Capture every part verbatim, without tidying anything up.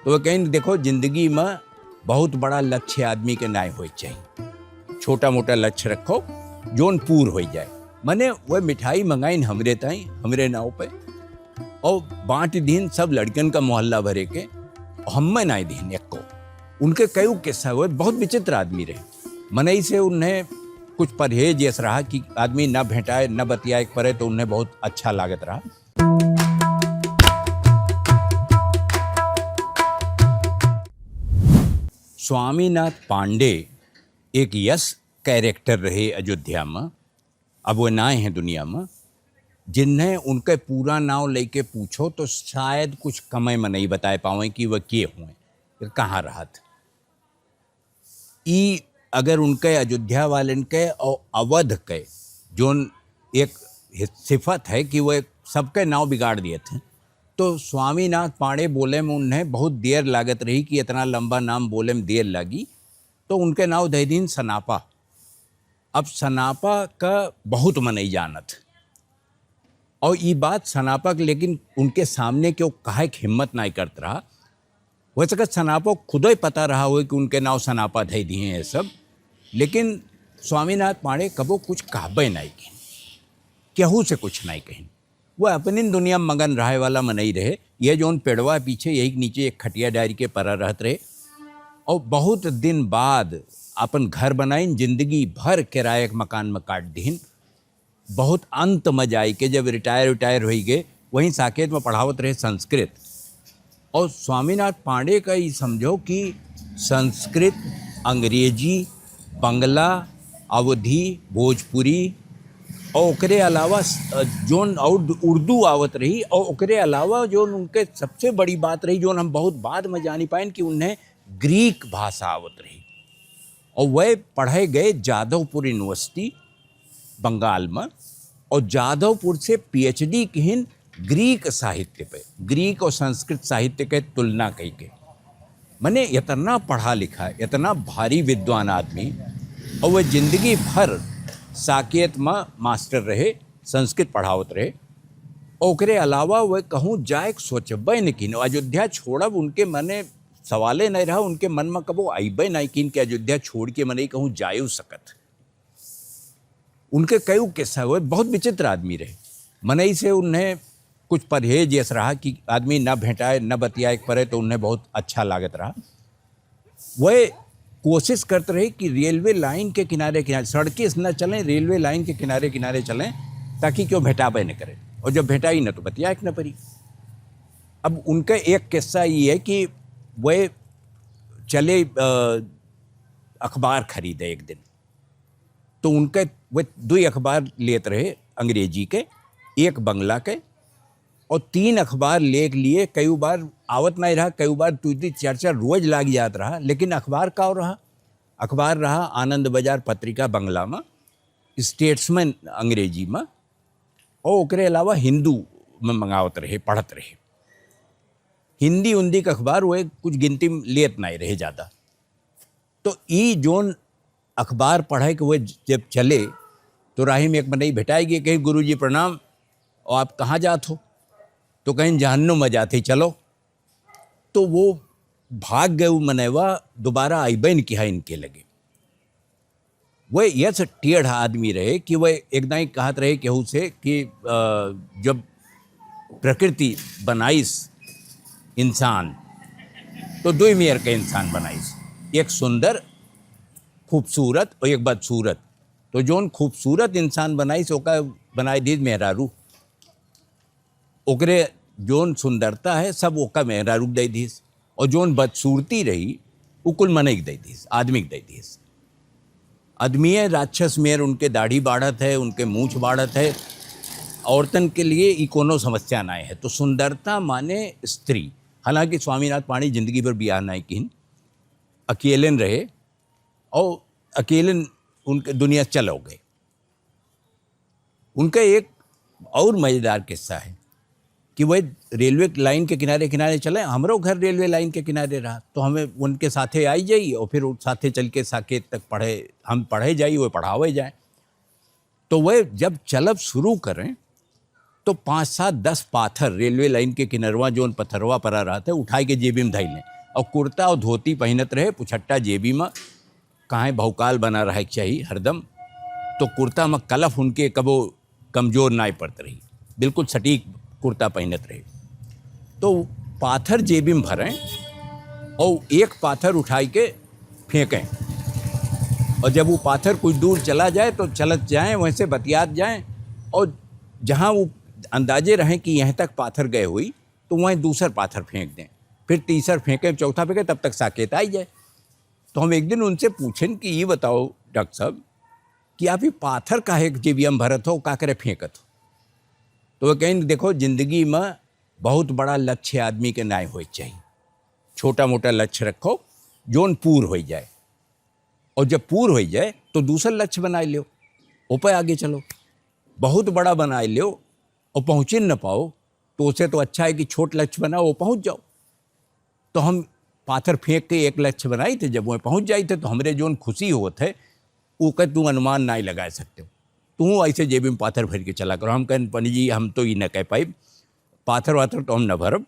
तो वह कहिन, "देखो, जिंदगी में बहुत बड़ा लक्ष्य आदमी के नाय होए चाहिए, छोटा मोटा लक्ष्य रखो, जोन पूर हो जाए।" मने वह मिठाई मंगाइन हमरे ताई, हमरे नाव पे, और बांट दीन सब लड़कन का मोहल्ला भरे के, और हम्मे नाय दीन एको। उनके कई किस्सा हुए, बहुत विचित्र आदमी रहे। मनई से उन्हें कुछ परहेज यस रहा कि आदमी न भेंटाए, न बतियाए के परे, तो उन्हें बहुत अच्छा लागत रहा। स्वामीनाथ पांडे एक यस कैरेक्टर रहे अयोध्या में, अब वो नाय हैं दुनिया में, जिन्हें उनके पूरा नाव लेके पूछो तो शायद कुछ कमे में नहीं बताए पावे कि वह के हुए, कहाँ रहत। ई अगर उनके अयोध्या वालन के और अवध के जोन एक हि-, सिफत है कि वो एक सबके नाव बिगाड़ दिए थे, तो स्वामीनाथ पांडे बोले में उन्हें बहुत देर लागत रही कि इतना लंबा नाम बोले में देर लागी, तो उनके नाव दे दीन सनापा। अब सनापा का बहुत मनई जानत, और ई बात सनापा के, लेकिन उनके सामने केहू कहे के हिम्मत नाई करत रहा। हो सकत सनापा खुदे पता रहा होए कि उनके नाव सनापा धई दिए हैं सब, लेकिन स्वामीनाथ पांडे कबो कुछ कहबे नाई किन, केहू से कुछ नाई कहिन। वह अपनी दुनिया में मगन रहे वाला मनई रहे। ये जोन पेड़वा पीछे, यही के नीचे एक खटिया डारी के परा रहत रहे, और बहुत दिन बाद अपन घर बनाइन, जिंदगी भर किराए के मकान में काट दीन। बहुत अंत में जाए के जब रिटायर उटायर होई गए, वहीं साकेत में पढ़ावत रहे संस्कृत। और स्वामीनाथ पांडे का ई समझो कि संस्कृत, अंग्रेजी, बंगला, अवधी, भोजपुरी और ओकरे अलावा स-, जोन और उर्दू आवत रही, और ओकरे अलावा जोन उनके सबसे बड़ी बात रही, जोन हम बहुत बाद में जानी पाइन कि उन्हें ग्रीक भाषा आवत रही। और वह पढ़े गए जादवपुर यूनिवर्सिटी बंगाल में, और जादवपुर से पीएचडी किहिन ग्रीक साहित्य पे, ग्रीक और संस्कृत साहित्य के तुलना कई के। मने इतना पढ़ा लिखा, इतना भारी विद्वान आदमी, और वह जिंदगी भर साकेत में मास्टर रहे, संस्कृत पढ़ावत रहे। ओकरे अलावा वह कहूँ जाए के सोचबे न किन। अयोध्या छोड़ब उनके मने सवाले नहीं रहा, उनके मन में कबो आइबे नहीं किन कि अयोध्या छोड़ के मनई कहूँ जायु सकत। उनके कई किस्सा हुए, बहुत विचित्र आदमी रहे। मनई से उन्हें कुछ परहेज यस रहा कि आदमी न भेंटाए, न बतियाए के परे, तो उन्हें बहुत अच्छा लागत रहा। वह कोशिश करत रहे कि रेलवे लाइन के किनारे किनारे, सड़के से न चलें, रेलवे लाइन के किनारे किनारे चलें, ताकि केहू भेंटाबे न करे, और जब भेंटाई न तो बतियाए के न परी। अब उनका एक किस्सा ये है कि वह चले, अ, अखबार खरीदे एक दिन, तो उनके वे दुई अखबार लेत रहे अंग्रेजी के, एक बंगला के, और तीन अखबार लेके लिए। कई बार आवत नहीं रहा, कई बार दू दू चार चार रोज लाग जात रहा, लेकिन अखबार का रहा? अखबार रहा आनंद बाजार पत्रिका बंगला में, स्टेट्समैन अंग्रेजी में, और ओकरे अलावा हिंदू में मंगावत रहे, पढ़त रहे। हिंदी उंदी के अखबार वो कुछ गिनती में लेत नहीं रहे ज्यादा। तो ई जोन अखबार पढ़े के वो जब चले, तो राही में एक मनई भेटाई गए, कहे, "गुरुजी प्रणाम, और आप कहाँ जात हो?" तो कहें, "जहन्नुम में जात ही, चलो।" तो वो भाग गए, वो मनैवा दोबारा आइबे न किहा इनके लगे। वह यस टेढ़ आदमी रहे कि वह एक दाई कहत रहे केहू से कि, अ, जब प्रकृति बनाइस इंसान, तो दुई मेर के इंसान बनाइस, एक सुंदर, खूबसूरत और एक बदसूरत। तो जोन खूबसूरत इंसान बनाइस, ओका बनाए दीस मेहरारू। ओकरे जोन सुंदरता है, सब ओका मेहरारू के दे दीस, और जोन बदसूरती रही, उ कुल मनई के दे दीस, आदमी के दे दीस। आदमी है राक्षस मेर, उनके दाढ़ी बाढ़त है, उनके मूछ बाढ़त है। औरतन के लिए ई कोनो समस्या ना है। तो सुंदरता माने स्त्री। हालांकि स्वामीनाथ पांडे जिंदगी भर बियाह नहीं किन, अकेलन रहे और अकेलन उनके दुनिया चलो गए। उनका एक और मजेदार किस्सा है कि वह रेलवे लाइन के किनारे किनारे चले। हमरो घर रेलवे लाइन के किनारे रहा, तो हमें उनके साथे आई जाई और फिर उन साथे चल के साकेत तक पढ़े, हम पढ़े जाई, वह पढ़ावे जाए। तो वह जब चलब शुरू करें, तो पाँच, सात, दस पाथर रेलवे लाइन के किनरवा, जौन पथरवा परा रहत है, उठाई के जेबी में धइलें। और कुर्ता और धोती पहिनत रहे, पुछट्टा जेबी में, काहे भौकाल बना रहे के चाही हरदम। तो कुर्ता में कलफ उनके कबो कमजोर नाई पड़त रही, बिल्कुल सटीक कुर्ता पहिनत रहे। तो पाथर जेबी में भरें और एक पाथर उठाई के फेंकें। और जब वो पाथर कुछ दूर चला जाए तो चलत जाएं, वैसे बतियात जाएं, और जहाँ वो अंदाजे रहें कि यहाँ तक पाथर गए हुई, तो वहीं दूसर पाथर फेंक दें, फिर तीसर फेंकें, चौथा फेंकें, तब तक साकेत आई जाए। तो हम एक दिन उनसे पूछेन कि ये बताओ डॉक्टर साहब कि आप ये पाथर काहे के जेबिया में भरत हो, का करे फेंकत हो? तो वो कहें, देखो, जिंदगी में बहुत बड़ा लक्ष्य आदमी के नाय होए के चाहिए, छोटा मोटा लक्ष्य रखो, जौन पूर हो जाए, और जब पूर हो जाए तो दूसर लक्ष्य बनाए लियो, ओपे आगे चलो। बहुत बड़ा बनाए लियो और पहुँचे न पाओ, तो उसे तो अच्छा है कि छोट लक्ष्य बनाओ, वो पहुँच जाओ। तो हम पाथर फेंक के एक लक्ष्य बनाई थे, जब वह पहुँच जाई थे तो हमरे जौन खुशी होत है, ओकर तू अनुमान नाई लगा सकते हो। तू ऐसे जेबी में पाथर भर के चला करो। हम कहन, "पंडित जी, हम तो ई न कह पाइब, पाथर वाथर तो हम न भरब,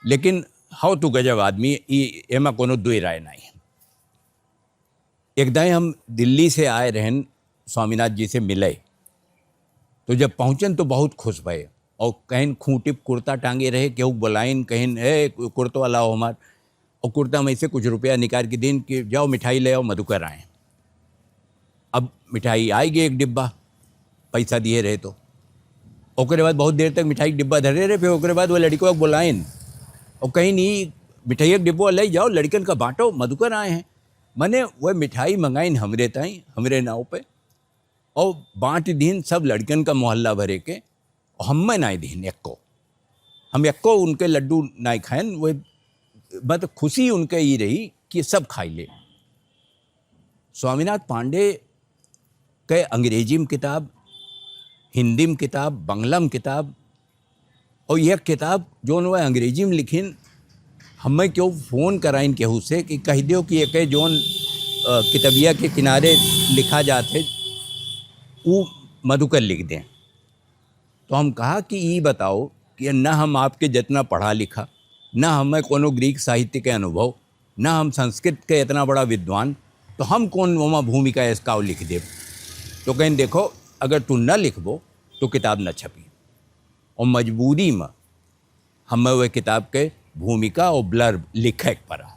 लेकिन हव तू गजब आदमी, ई एमा कोनो दुई राय नाई है।" एक दाएं हम दिल्ली से आए रहन, स्वामीनाथ जी से मिले, तो जब पहुँचन तो बहुत खुश भए और कहन, खूंटी पे कुर्ता टांगे रहे, केहू बोलाइन, कहन, "ए, कुर्ता वाला हो हमार।" और कुर्ता में से कुछ रुपया निकाल के दिन कि जाओ मिठाई ले आओ, मधुकर आए। अब मिठाई आएगी एक डिब्बा, पैसा दिए रहे तो। ओकरे बाद बहुत देर तक मिठाई के डिब्बा धरे रहे, फिर ओकरे बाद वो लड़िकवा के बोलाइन और कहीं, "नहीं, मिठाई के डिब्बा ले जाओ, लड़िकन का बांटो, मधुकर आए हैं।" मने वह मिठाई मंगाइन हमरे ताई, हमरे नाव पे, और बांट दीन सब लड़िकन का मोहल्ला भरे के, और हमें नाई दीन एक्को। हम एक्को उनके लड्डू नाई खाएन, वह मतलब खुशी उनके ई रही कि सब खाई ले। स्वामीनाथ पांडे के अंग्रेजी में किताब, हिंदी में किताब, बंगला में किताब, और यह किताब जौन वह अंग्रेजी में लिखिन, हमें केहू फोन कराइन केहू से कि कह दियो कि एक जौन, अ, किताबिया के किनारे लिखा जात है, ऊ मधुकर लिख दें। तो हम कहा कि ई बताओ कि न हम आपके जितना पढ़ा लिखा, न हमें कोनो ग्रीक साहित्य के अनुभव, न हम संस्कृत के इतना बड़ा विद्वान, तो हम कौन ओमा भूमिका एसकाव लिख देब? तो कहें, "देखो, अगर तू न लिखबो तो किताब न छपी।" और मजबूरी में हमें वह किताब के भूमिका और blurb लिखे के पड़ा।